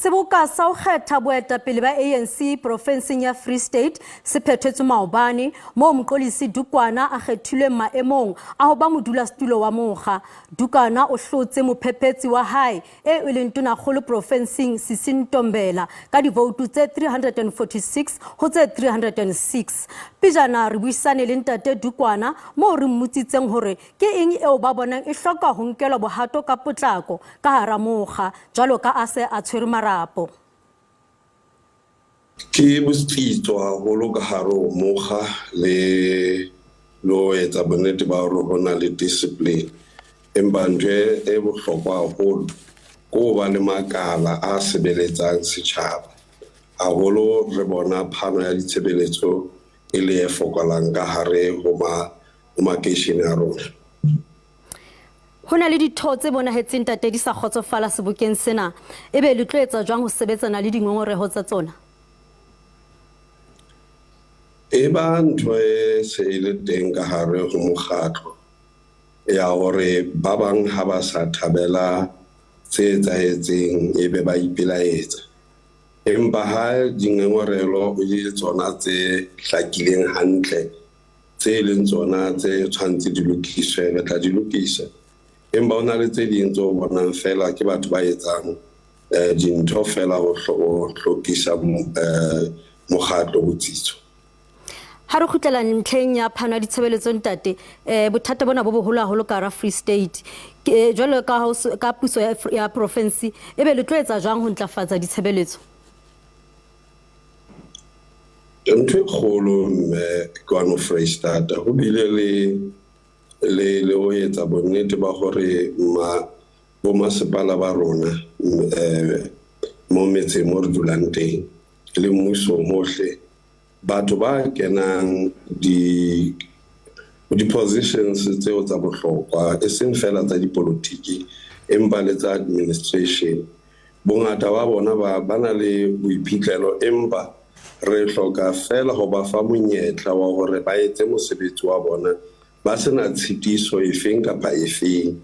Seboka sa ho kgetha boetapele ba ANC profenseng ya Free State se phethetswe maobane moo Mxolisi Dukwana a kgethilweng maemong a ho ba modulasetulo wa mokga. Dukwana o hlotse mophephetsi wa hae eo e leng tonakgolo profenseng Sisi Ntombela ka divoutu tse 346 ho tse 306. Pejana re buisane le ntate Dukwana moo re mmotsitseng hore Ke eng eo ba bonang e hloka ho nkelwa bohato ka potlako ka hara mokga jwalo ka a se a tshwere marapo? Ke botsitso haholo ka hare ho mokga le le ho etsa bonnete ba hore ho na le discipline. Empa ntho e bohlokwa haholo ke ho ba le makala a sebeletsang setjhaba. Haholo re bona phano ya ditshebeletso e le e fokolang ka hare ho ma ho makeishene a rona. Ho na le ditho tse bonahetseng ntate di sa kgotsofala sebokeng sena. Ebe le tlo etsa jwang ho sebetsana le dingongoreho tsa tsona? E ba ntho e se e le teng ka hare ho mokgatlo ya hore ba bang ha ba sa thabela tse etsahetseng ebe ba ipelaetsa. Empa ha dingongorelo e le tsona tse hlakileng hantle Tse e leng tsona tse tshwanetse di lokiswe, re tla di lokisa. Empa ho na le tse ding tse o bonang feela ke batho ba etsang dintho feela ho hlokisa mokgatlo botsitso. Ha re kgutlela ntlheng ya phano ya ditshebeletso ntate, bothata bona bo boholo haholo ka hara Free State. Jwalo ka ka puso ya profinsi, ebe le tlo etsa jwang ho ntlafatsa ditshebeletso? Ntho e kgolo mme kwano Freistata ho bile le le le ho etsa bonnete ba hore ma bomasepala ba rona mo metseng mo re dulang teng le mmusong hohle batho ba kenang di di-positions tseo tsa bohlokwa e seng fela tsa dipolotiki empa le tsa administration. Bongata ba bona ba ba na le boiphihlelo empa re hloka feela ho ba fa monyetla wa hore ba etse mosebetsi wa bona ba se na tshitiso efeng kapa efeng.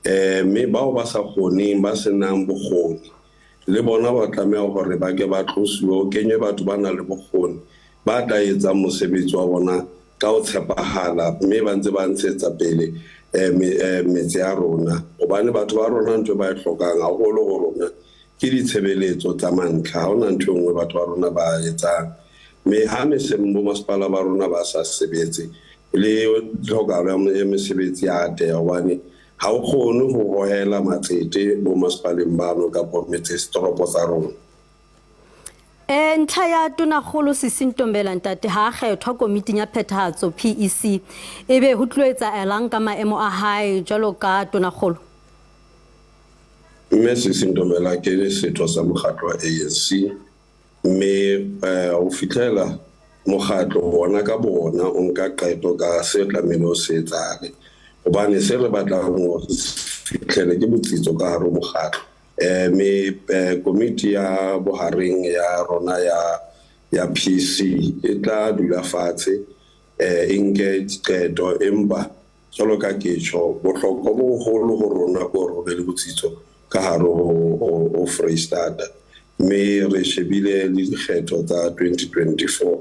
Mme bao ba sa kgoneng, ba se nang bokgoni, le bona ba tlameha hore ba ke ba tlosiwe ho kenywe batho ba nang le bokgoni ba tla etsang mosebetsi wa bona ka ho tshepahala mme ba ntse ba ntshetsa pele metse ya rona. Hobane batho ba rona ntho e ba e hlokang haholo ho rona ke ditshebeletso tsa mantlha. Ha hona ntho e nngwe batho ba rona ba etsang. Mme ha bomasepala ba rona ba sa sebetse, le tlhokahalo ya mesebetsi ya ateha hobane ha o kgone ho hohela matsete bomasepaleng bano kapa metsesetoropo tsa rona. E, ntlha ya Tonakgolo Sisi Ntombela ntate ha a kgethwa komiting ya phethahatso PEC ebe ho tlo etsahalang ka maemo a hae jwalo ka Tonakgolo? Mme Sisi Ntombela ke setho sa mokgatlo wa ANC mme ho fihlela mokgatlo wona ka bowona o nka qeto ka se tlamehile ho se etsahale hobane se re batlang ho fihlele ke botsitso ka hare ho mokgatlo. Me komiti ya bohareng ya rona ya ya PC e tla dula fatshe e nke qeto empa jwalo ka ke tjho bohlokwa bo boholo ho rona ke hore ho be le botsitso ka hare ho Freistata mme re shebile le dikgetho tsa 2024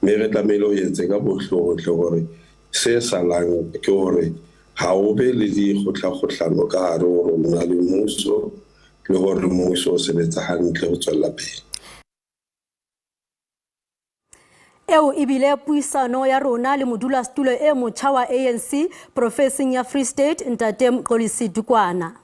mme re tlamehile ho etse ka bohle hohle hore se salang ke hore Ha ho be le dikgohlakgohlano ka hare ho rona le mmuso le hore mmuso o sebetsa hantle ho tswella pele. Eo e bile puisano ya rona le modulasetulo e motjha wa ANC profeseng ya Free State, Ntate Mxolisi Dukwana.